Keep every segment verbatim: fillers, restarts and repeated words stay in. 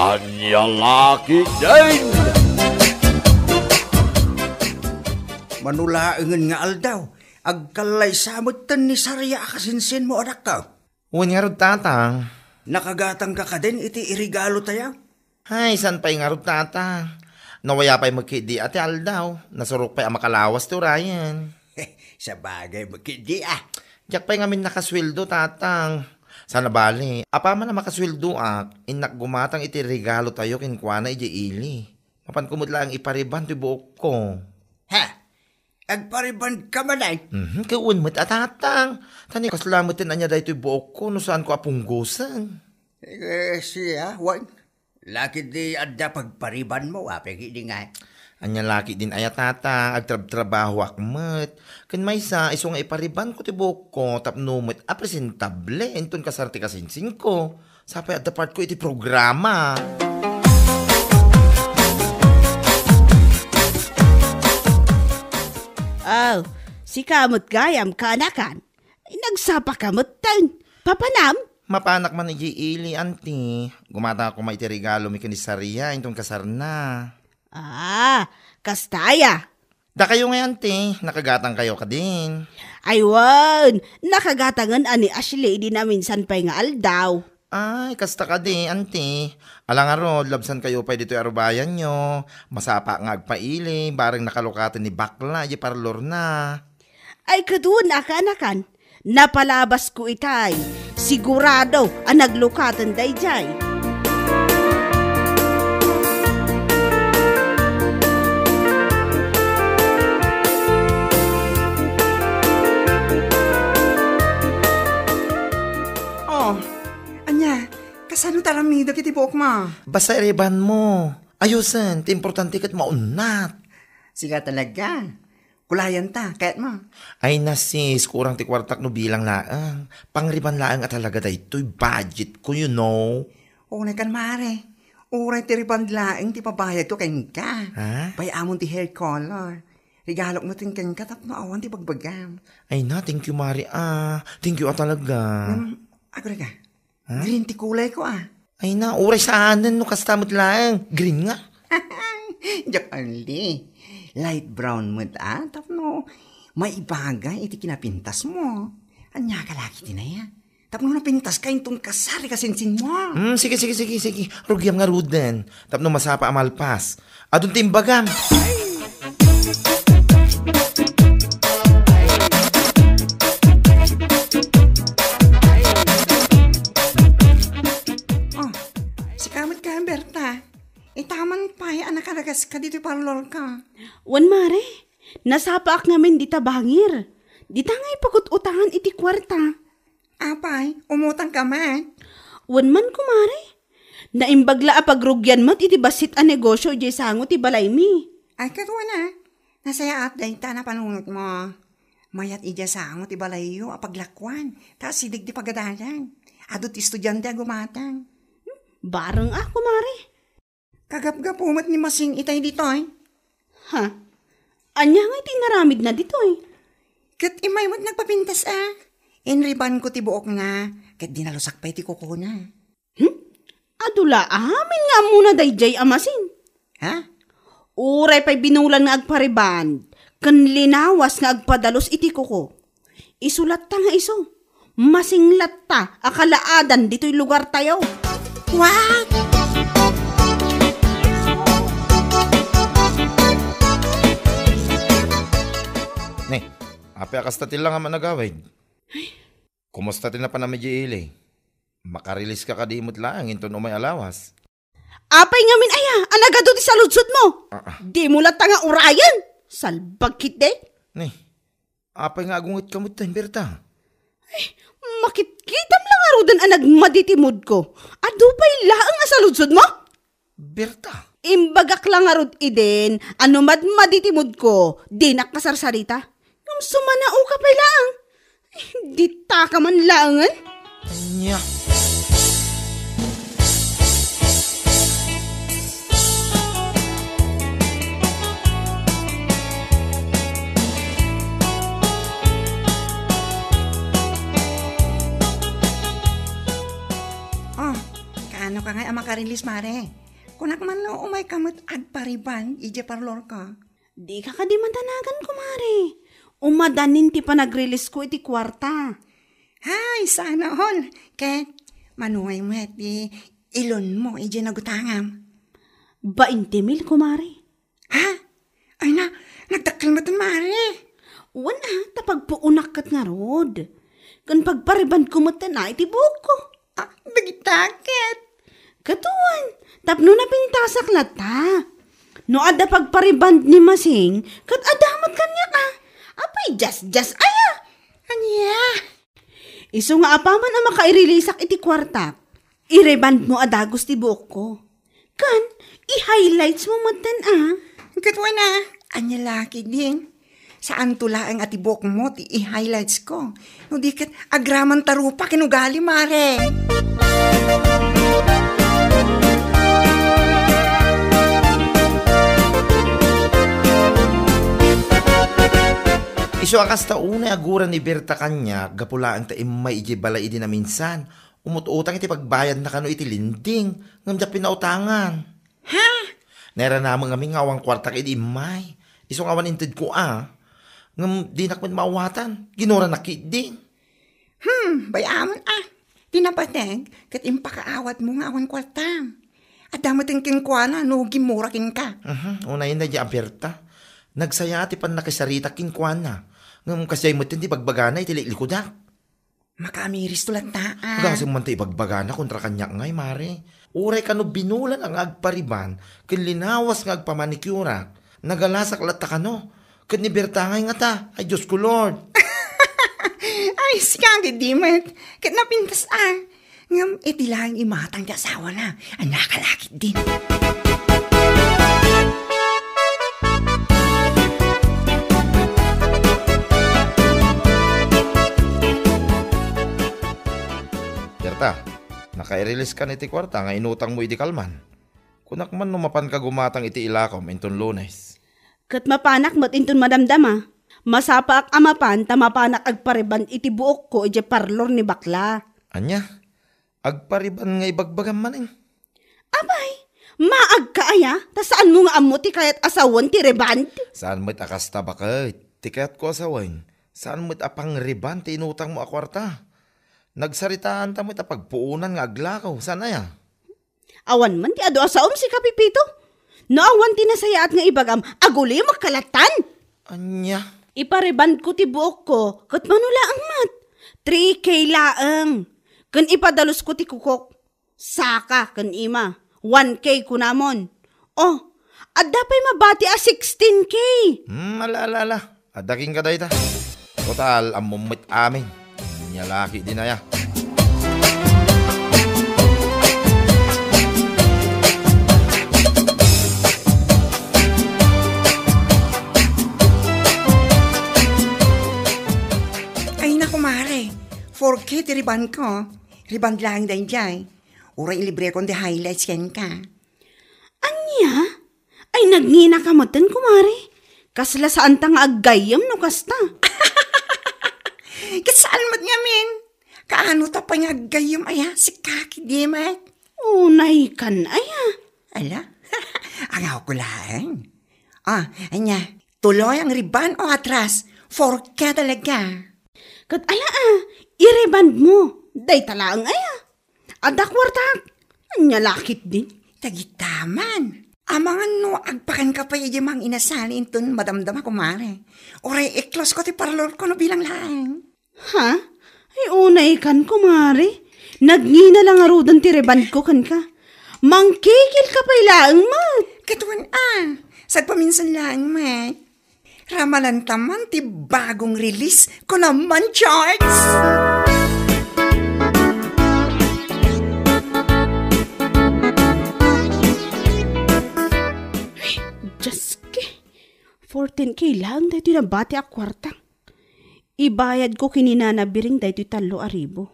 Ania la ketdin? Mano laengen nga aldaw, agkallaysa metten ni Saria a kasinsinmo, anakko. Wen ngarud, Tatang. Nakagatangka kadin iti iregalotayo? Ay, saan pay ngarud, Tatang. Nawaya pay met ketdi a ti aldaw. Nasurok pay a makalawas ti urayen. Sabagay met ketdi a. Diak pay ngamin nakasueldo, Tatang. Sana bale, apaman a makasueldoak, innak gumatang iti regalotayo kenkuana idiay ili. Mapanko met laeng ipariban ti buokko. Ha? Agparibandka manen? Mhm, ket wen met a, Tatang. Ta ni kasla met ti ania daytoy buokko no saanko a punggosen. Eh, siya, wen. Laketdi adda pagparibanmo, apay ketdi ngay? Ania laketdin aya, Tatang, agtrabtrabahoak met. Ken maysa, isu nga iparibanko ti buokko tapno met a presentable inton kasar ti kasinsinko. Sa pay adda partko iti programa. Oh, sika met gayam, kaanakan. Nagsapaka metten. Papanam? Mapanak man idiay ili, Auntie. Gumatang koma iti regalomi ken ni Saria inton kasarna. Ah, kasta aya. Dakayo ngay, Auntie, nakagatangkayo kadin? Ay wen, nakagatangna ni Ashley idi naminsan pay nga aldaw. Ay, kasta kadi, Auntie. Ala ngarud, labsankayo pay ditoy a rubayanyo. Masapa nga agpaili, bareng nakalukaten ni bakla idiay parlorna. Ay, ket wen a, kaanakan, napalabasko itay. Sigurado a naglukaten daydiay. Oh, ania, kasano ti aramidek iti buokmo? Basta iribanmo. Ayusen, ti importante ket maunnat. Sika talaga. Kulayanta, kayatmo? Ay na, sis, kurang ti kuartak no bilang laeng. Pangriban laeng a talaga daytoy budgetko, you know. Unay kan, mare. Uray ti riban laeng ti pabayadko kenka. Ha? Pay-amon ti hair color. Regalok met kenka tapno awan ti bagbagam. Ay na, thank you, mare, ah. Thank you, ah, talaga. Hmm, agurayka. Ha? Green ti kulayko, ah. Ay na, uray saanen no kasta met laeng. Green nga. Diak, only. Light brown met, ah. Tapno maibagay iti kinapintasmo. Ania ka laki ti naya? Tapno napintaska inton kasar ti kasinsinmo. Hmm, sige, sige, sige, sige. Rugiam ngaruden. Tapno masapa a malpas. Adun ti imbagam. Oh, sika met ka, Berta. Itaman pay a nakaragaska ditoy parlorko. Wen, mare, nasapaak ngamin dita bangir. Dita nga ipagut-utangan iti kuarta. Apay, umutangka met? Wen man, kumare. Naimbag la a pagrugian met iti bassit a negosyo idiay sango ti balaymi. Ay, ket wen a, nasayaat dayta a panunotmo. Mayat idiay sango ti balayyo a paglakuan, ta asideg ti pagadalan. Adu ti estudiante a gumatang. Bareng a, kumare. Kagapgapu met ni Masing itay ditoy. Ha? Ania nga iti inaramidna ditoy? Ket immay met nagpapintas a. Inribanko ti buokna, ket dinalusak pay ti kukona. Hmm? Adu la amin nga ammona daydiay a Masing. Ha? Uray pay binulan nga agpariban, ken linawas nga agpadalus iti kuko. Isu latta nga isu. Masing latta a kalaadan ditoy lugartayo. What? Ne, apay a kasta ti langam a nagawid? Kumusta ti napanam idiay ili? Makarelease ka kadi met laeng inton umay a lawas? Apay ngamin aya a nagadu ti saludsodmo? Ah, ah. Dimo latta nga urayen? Salbag ketdi. Ne, apay nga agungetka metten, Berta? Ay, makitkitam la ngaruden a nagmadi ti moodko. Adu pay laeng a saludsodmo? Berta. Imbagak la ngarud idin a no madmadi ti moodko, dinak kasarsarita. Ngem sumanaoka pay laeng. Ditaka man laengen. Ania? Oh, kaano ka ngay a makarelease, mare? Kunak man no umayka met agpariban idiay parlorko. Dika kadi madanagan, kumare. Umadanin ti panag-release ko iti kuarta. Hay, sana all. Ket mano ngay met ti ilonmo idiay nagutangam? Bainte mil, kumare. Ha? Ay na, nagdakkel met, mare. Wen a, ta pagpuonak ket ngarud. Ken pagparibandko met a iti buokko. Ah, dagita ket? Ket wen, tapno napintasak latta. No adda pagpariband ni Masing, ket adda met kaniak a. Apay, just, just, aya? Ania? Isu nga apaman a makairilisak iti kuartak, iribandmo a dagus ti buokko. Ken, i-highlights mo metten a. Ket wen a, ania la ketdin? Saanto laeng a ti buokmo ti i-highlights ko. No di ket, agramanta rupak ken ugali, mare. Isu a kasta unay aguran ni Berta kaniak, gapu laeng ta immay idiay balay idi naminsan. Umut-utang iti pagbayadna kano iti lending, ngem diak pinautangan. Ha? Nairanamek ngamin nga awan kuartak idi immay. Isu nga awan intedko a. Ngem dinak met maawatan. Ginuranak ketdin. Hmm, bay-amon a. Ti napateg, ket impakaawatmo nga awan kuartam. Adda met kenkuana no gimmura kenka. Mhm, unayen daydiay a Berta. Nagsaya ti pannakisaritak kenkuana. Ngem kasdiay met ti bagbagana iti liklikudak. Makaamiristo latta a. Agasem man ta ibagbagana kontra kaniak ngay, mare. Uray kano binulan nga agpariban ken linawas nga agpamanicurak, nagalasak latta kano. Ket ni Berta ngay ngata, ay Dios ko, Lord. Ay, sika, gidi met. Ket napintas a. Ngem iti laeng imatang ti asawana, a nakalaketdin. Berta, nakairilis kan iti kuarta nga inutangmo idi kalman. Kunak man no mapanka gumatang iti ilakom inton Lunes. Ket mapanak met inton madamdama. Masapaak a mapan ta mapanak agpariban iti buokko idiay parlor ni bakla. Ania? Agpariban nga ibagbagam manen? Apay, maagka aya? Ta saanmo nga ammo ti kayat a sawen ti reband? Saan met a kasta, baket. Ti kayatko a sawen, saan met a pangreband ti inutangmo a kuarta. Nagsaritaanta met a pagpuonan nga aglakaw. Saan aya? Awan man ti adu a saom, sika Pepito. No awan ti nasayaat nga ibagam, agulimek ka lattan. Ania? Iparebandko ti buokko, ket mano laeng met? Three K laeng. Ken ipadalusko ti kukok. Saka ken ima, one K kunamon. Oh, adda pay mabati a sixteen K. Hmm, ala, ala, ala. Adda kenka dayta. Total, ammom met amin. Ania la ketdin aya? Ay, naku, mare. Four K ti rebandko. Reband laeng daydiay. Uray ilibrekon ti highlights kenka. Ania? Ay, nagngina ka metten, kumare. Kasla saanta nga aggayyem no kasta. Ket saan met ngamin? Kaano ta pay nga aggayyem aya? Sika ketdi met. Unay kan aya? Ala? Angaw ko laeng. Ah, ania? Tuloy ang reband o atras? Four K talaga. Ket ala a, i-reband mo. Dayta laeng aya? Adda kuartak. Ania la ketdin? Dagita man. Amangan no agpakanka pay idiay manginasal inton madamdama, kumare. Uray i-close ko ti parlor ko no bilang laeng. Ha? Ay, unay kan, kumare. Nagngina la ngaruden ti reband ko kenka. Mangkikil ka pay laeng met. Ket wen a. Sagpaminsan laeng met. Ramananta man ti bagong release ko naman, Charles! Ay, Diyos ko. Fourteen K lang daytoy nabati a kuarta. Ibayad ko ken ni Nana Biring daytoy tallo a ribu.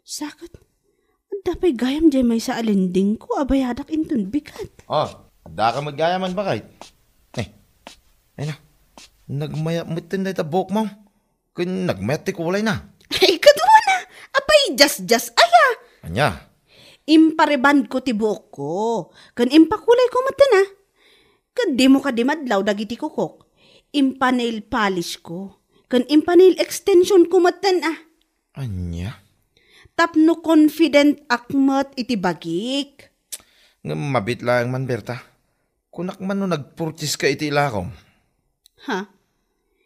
Saket, adda pay gayam diay maysa a lending ko a bayadak inton bigat. Oh, adda ka met gayam, baket. Eh, ay na, nagmayat metten dayta buokmo. Ken nagmayat ti kulay na. Ay, kadua na. Apay, jas-jas aya? Ania? Imparibandko ti buokko, ken impakulayko metten a. Ket dimo kadi madlaw dagiti kukok. Impanail polish ko, ken impanail extension ko metten a. Ania? Tapno confident ak met iti bagik. Ngem mabit laeng man, Berta. Kunak man no nagpurchase ka iti ilakom. Ha?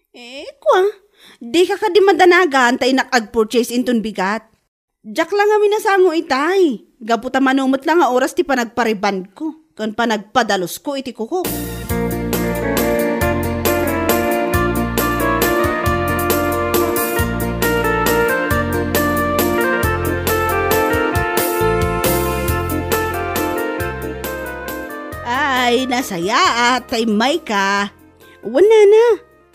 Eh, kua, di ka kadi madanagan ta inak agpurchase inton bigat. Diak la ngamin a sango itay, gapu ta mano met la nga oras ti panagparibandko ken panagpadalusko iti kukok. Ay, nasayaat ta immay ka. Wen, nana.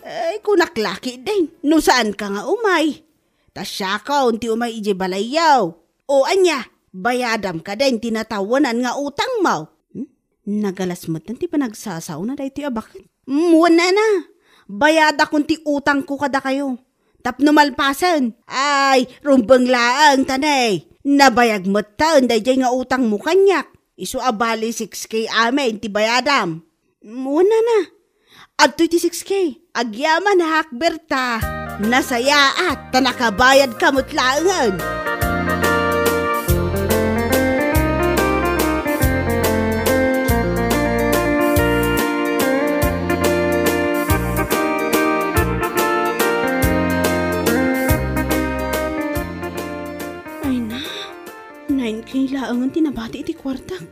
Ay, kunak la ketdin, no saan ka nga umay. Ta siakon ti umay idiay balayyo. O ania, bayadam kadin ti natawenan nga utangmo? Hmm? Nagalas metten ti panagsasaona daytoy a baket. Wen, nana, bayadakon ti utangko kadakayo. Tapno malpasen, ay, rumbeng laeng ta ne, nabayag metten daydiay nga utangmo kaniak. Isu a bali six K amin ti bayadam. Wen, nana. Adtoy ti six K. Agyamanak, Berta. Nasayaat ta nakabayadka met laengen. Ay na, nine K laengen ti nabati iti kuartak.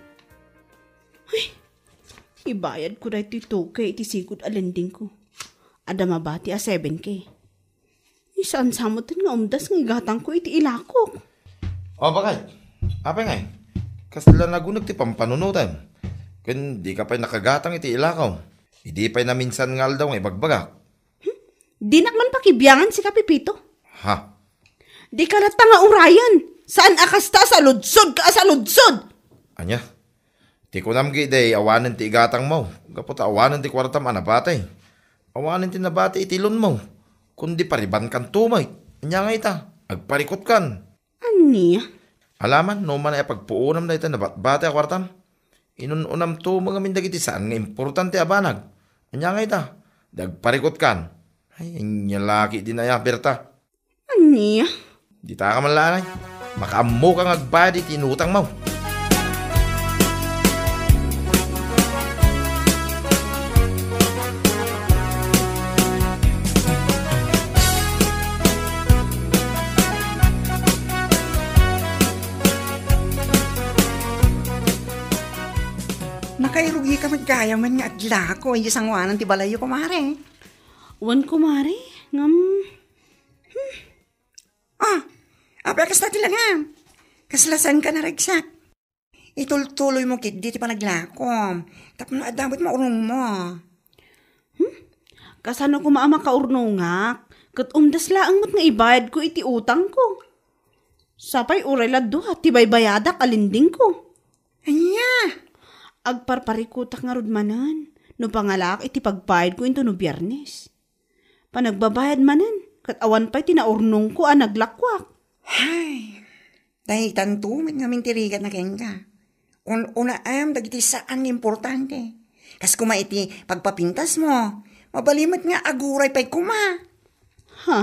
Ay, ibayadko daytoy two K iti sigud a lendingko. Adda mabati a seven K. Saan sa met nga umdas nga igatangko iti ilakok. O, bakit? Apay ngay? Kasla naguneg ti pampanunotem. Ken dika pay nakagatang iti ilakom. Idi pay naminsan nga aldaw nga ibagbagak. Dinak man pakibiangan sika, Pepito. Ha? Dika latta nga urayen. Saan a kasta a saludsod ka a saludsod? Ania? Ti kunam, Gidey, awanen ti igatangmo. Gapu ta awanen ti kuartam a nabati. Awanen ti nabati iti loanmo. Kundi paribankanto met. Ania ngay ita? Agparikutkan. Ania? Alaman, no manay a pagpuonam dayta nabatbati a kuartam. Inun-unamto met ngamin dagiti saan nga importante a banag. Ania ngay ita? Di agparikutkan. Ay, ania la ketdin aya, Berta? Ania? Dita ka man laeng. Makaammoka nga agbayad iti inutangmo. Nakairugika met gayam nga aglako idiay sangoanan ti balayyo, kumare. Wen, kumare, ngem, hmm. Ah, apay a kasta ti langam? Kasla saanka naragsak? Itultuloymo ketdi ti panaglakom. Tapno adda met maurnongmo. Hmm? Kasano koma a makaurnongak? Ket umdas laeng met nga ibayadko iti utangko. Sapay uray la dua ti baybayadak a lendingko. Ania? Agparparikutak ngarud manen no pangalaak iti pagbayadko intono Biernes. Panagbabayad manen, ket awan pay ti naurnongko a naglakuak. Hay, daytanto met ngamin ti rigatna kenka. Un-unaem dagiti saan nga importante. Kas koma iti pagpapintasmo, mabalin met nga aguray pay koma. Ha?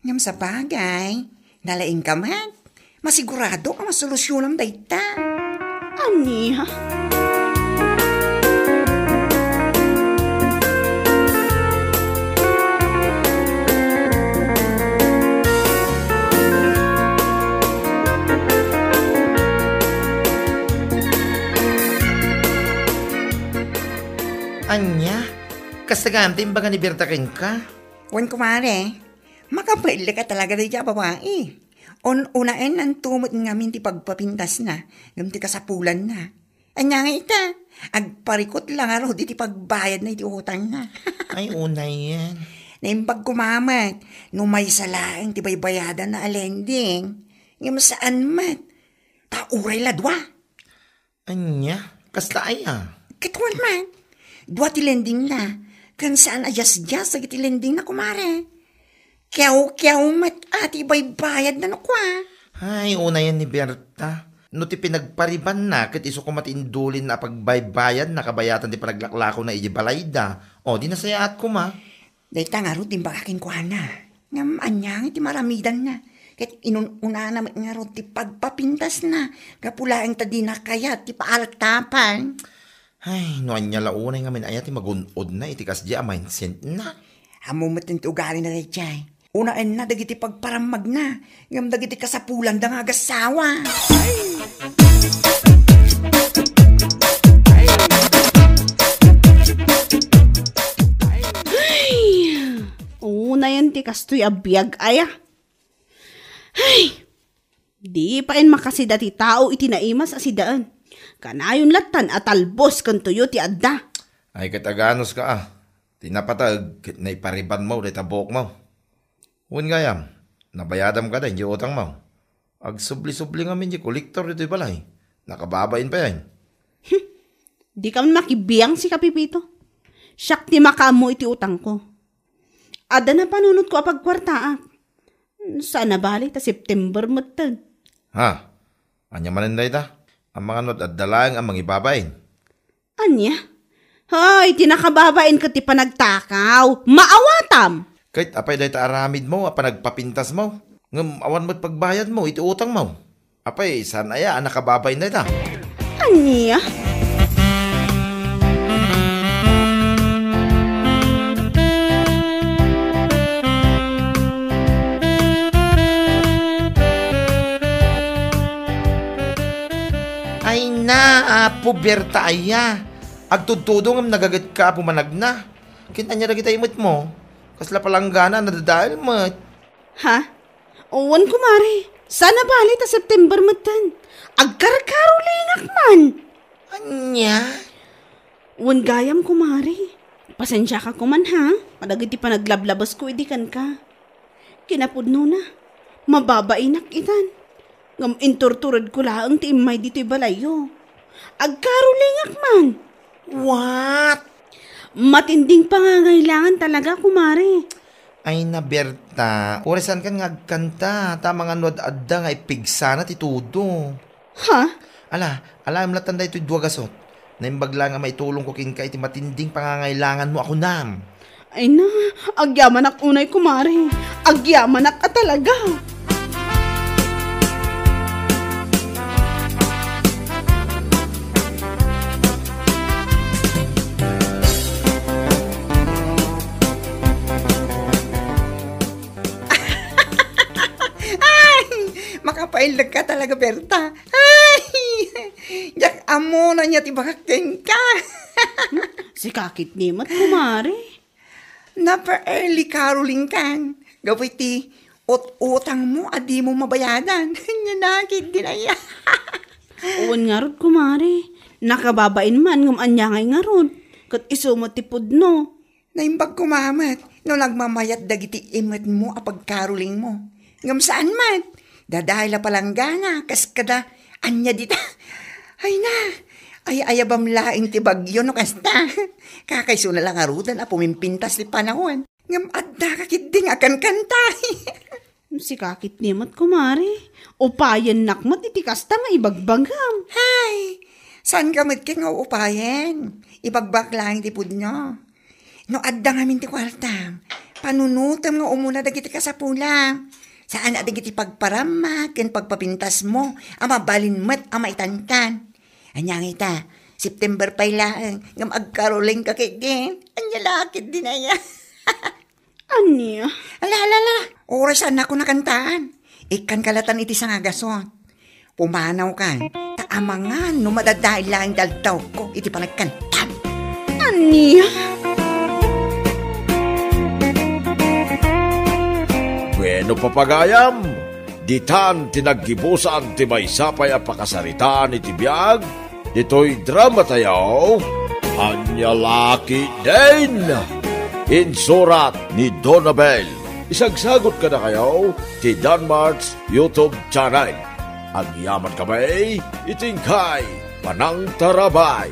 Ngem sabagay, nalaingka met. Masigurado a masolusyonam dayta. Ania? Ania? Kasta gayam ti imbaga ni Berta kenka? Wen, kumare. Makabaelka talaga daydiay a babai. Un-unaennanto met ngamin ti pagpapintasna ngem ti kasapulanna. Ania nga ita? Agparikut la ngarud iti pagbayadna iti utangna. Ay, unayen. Naimbag koma met no maysa laeng ti baybayadanna a lending. Ngem saan met. Ta uray la dua. Ania? Kasla aya? Ket wen man, dua ti lendingna, ken saan a diasdias dagiti lendingna, kumare. Kiawkiaw met a ti ibaybayadna no kua. Ay, unayen ni Berta. No ti pinagparibanna ket isu koma ti indulinna a pagbaybayadna kabayatan ti panaglaklakona idiay balayda, o, di nasayaat koma. Dayta ngarud ti imbagak kenkuana. Ngem ania ngay ti maramidanna? Ket inun-unana met ngarud ti pagpapintasna, gapu laeng ta dina kayat ti paaltapan. Ay, no ania la unay ngamin aya ti magun-odna iti kasdiay a mindsetna? Ammo met ti ugalina daydiay. Unaenna dagiti pagparammagna, ngem dagiti kasapulanda nga agassawa. Ay! Unayen ti kastoy a biag aya. Ay! Di pay makasida ti tao iti naimas a sidaen. Kanayon lattan a talbos ken tuyo ti adda. Ay, ket aganuska a. Ti napateg ket naiparibanmo dayta buokmo. Wen gayam, nabayadam kada iti utangmo. Agsubli-subli ngamin ti kolektor ditoy balay. Nakababain payen. Dika man makibiang, sika, Pepito. Siak ti makaammo iti utangko. Adda napanunotko a pagkuartaak. Saan a bali ta September metten. Ha? Ania manen dayta? Amangan no adda laeng a mangibabain. Ania? Hay, ti nakababain ket ti panagtakaw. Maawatam! Ket apay dayta aramidmo a panagpapintasmo? Ngem awan met pagbayadmo iti utangmo. Apay, saan aya a nakababain dayta? Ania? Ay na, Apo Berta aya. Agtudtudo ngem nagagetka a pumanagna. Ken ania dagiti imetmo? Kasla palanggana, nadadael met. Ha? Wen, kumare. Saan a bali ta September metten. Agkarkarulingak man. Ania? Wen gayam, kumare. Pasensiaka koman, ha? Kadagiti panaglablabesco idi kenka. Kinapudnona, mababainak itan. Ngem inturturedko laeng ti immay ditoy balayyo. Agkarulingak man. What? Matinding pangangailangan talaga, kumare. Ay na, Berta, uray saankan nga agkanta, ta amangan no ad-adda nga ipigsana ti todo. Ha? Ala, alaem lattan daytoy dua gasut. Naimbag laeng a maitulongko kenka iti matinding pangangailanganmo a kunam. Ay na, agyamanak unay, kumare. Agyamanak a talaga. Ay! Makapailek ka talaga, Berta. Ay! Diak ammona ania ti bagak kenka. Sika ketdi met, kumare. Napa-early caroling kan. Gapu iti ut-utangmo a dimo mabayadan. Ania na ketdin aya. Wen ngarud, kumare. Nakababain man ngem ania ngay ngarud? Ket isu met ti pudno. Naimbag koma met no nagmamayat dagiti imetmo a pagkarulingmo. Ngem saan met, dadael a palanggana kas kada ania dita. Ay na, ay-ayabam laeng ti bagyo no kasta. Kakaisuna la ngaruden a pumimpintas ti panawen. Ngem addaka ketdi nga akankanta. Sika ketdi met, kumare. Upayennak met iti kasta nga ibagbagam. Hay, saanka met ket nga upayen. Ibagbagak laeng ti pudno. No adda ngamin ti kuartam, panunotem nga umuna dagiti kasapulam. Saan a dagiti pagparamma ken pagpapintasmo a mabalin met a maitantan. Ania ngay ta, September pay laeng, ngem agkarulingka ketdin. Ania la ketdin aya? Ania? Ala, ala, ala. Uray saannakon a kantaan. Ikkanka latan iti sangagasut. Pumanawkan, ta amangan no madadael laeng ti aldaw ko iti panagkantam. Ania? Bueno, papagayam, ditan ti naggibusan ti maysa pay a pakasaritaan iti biag ditoy dramatayo, Ania La Ketdin. Insurat ni Donabel. Isagsagut kadakayo ti Danmart's YouTube channel. Agyaman kami iti inkay panangtarabay.